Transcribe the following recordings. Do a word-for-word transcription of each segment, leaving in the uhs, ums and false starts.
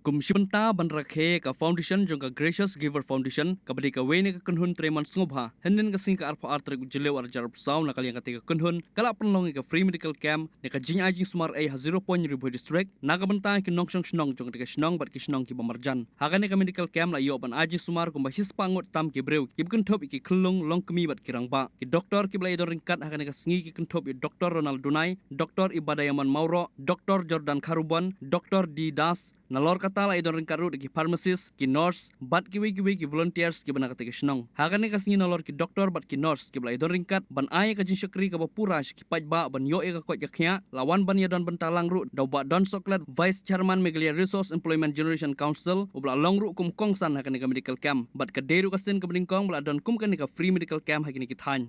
Kum shi bynta ban rakhe ka foundation jong ka Gracious Giver Foundation, kaba dei kawei na ka kynhun trei mon sngewbha, hynnin ka sngi ka arphew ar tarik u Jylliew arhajar arphew saw, na ka liang katei ka kynhun ka la pynlong ïa ka free medical camp ne ka jingai jingsumar ei ha Zero Point Ri Bhoi District na ka bynta ki nongshong shnong jong katei ka shnong bad ki shnong kiba marjan. Ha kane ka medical camp la ïoh ban ai jingsumar kumba shispah ngut tam ki briew kiba kynthup ïa ki khyllung, longkmie bad ki rangbah. Ki doktor kiba la ïadon ryngkat ha kane ka sngi ki kynthup ïa u Doktor Ronald Dunai, Doktor Ibadayaman Mawroh, Doktor Jordan Kharubon, Doktor D Das. Nalor kata la ïadon ryngkat ruh da ki pharmacist, ki nurse bad kiwei kiwei ki volunteers kiba na katei ka shnong. Ha kane ka sngi nalor ki doktor bad ki nurse kiba la ïadon ryngkat ban ai ïa ka jingshakri kaba pura sha ki paidbah ban ïoh ïa ka koit ka khiah, la wan ban ïadon bynta lang ruh da u Bah Don Sohkhlet, Vice Chairman Meghalaya Resource Employment Generation Council, uba la long ruh kum u kongsan ha kane ka medical camp. Bad ka dei ruh ka sien kaba nyngkong ba la don kum kane ka free medical camp ha kine ki thaiñ.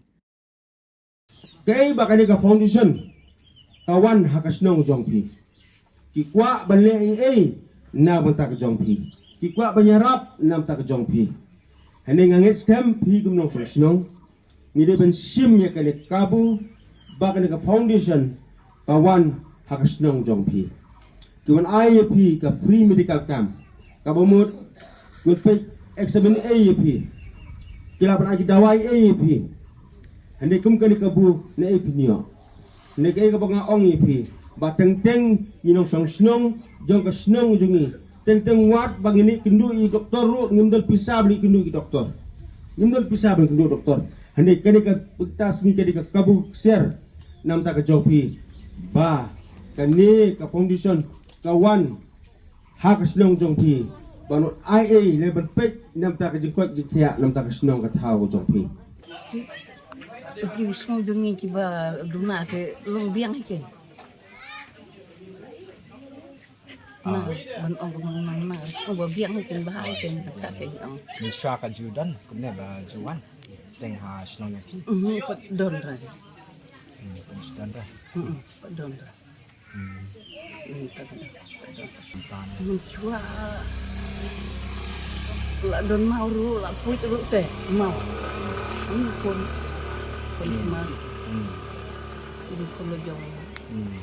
Kaei ba kane ka foundation ka wan ha ka shnong jong phi? Ki kwah ban leh ei ei na bynta ka jong phi? Ki kwah ban ïarap na bynta ka jong phi? Hangne nga ngeit skhem phi kum nongshong shnong, ngi dei ban shim ïa kane ka kabu ba kane ka foundation ka wan ha ka shnong jong phi. Ki wan ai ïa phi ka free medical camp, kaba mut ki wan peit examine ei ïa phi, ki lah ban ai ki dawai ei ïa phi. Hangne kum kane ka kabu ne ei phi ïoh. Hangne kaei kaba nga ong ïa phi, ba teng teng ngi nongshong shnong jong ka shnong jong ngi, teng teng wat ba ngin ïakynduh ïa ki doktor ruh ngim don pisa ban ïakynduh ïa ki doktor. Ngim don pisa ban ïakynduh doktor. Hangne kane ka pyntas ngi kane ka kabu ksiar na bynta ka jong phi, ba kane ka foundation ka wan ha ka shnong jong phi ban ai ei ne ban peit na bynta ka jingkoit jingkhiah na bynta ka shnong ka thaw jong phi. Ki shnong jong ngi kiba duna te long biang hi ke. Na ban ong ka mang mang na ong ba biang hi ke, ba ha hi ke, ta ke ong. Ni sha ka ju don kumne ba ju wan teng ha shnong jong phi. Mhm, pat don ra. Hmm, pat don ra. Mhm, pat don ra. Hmm. Mynta ka dang. Mynta ne. Mynchwa la don maw ruh, la puit ruh te maw. Hmm, pun. Pun. Hmm. Maw. Hmm. Ini pun lo jong. Hmm.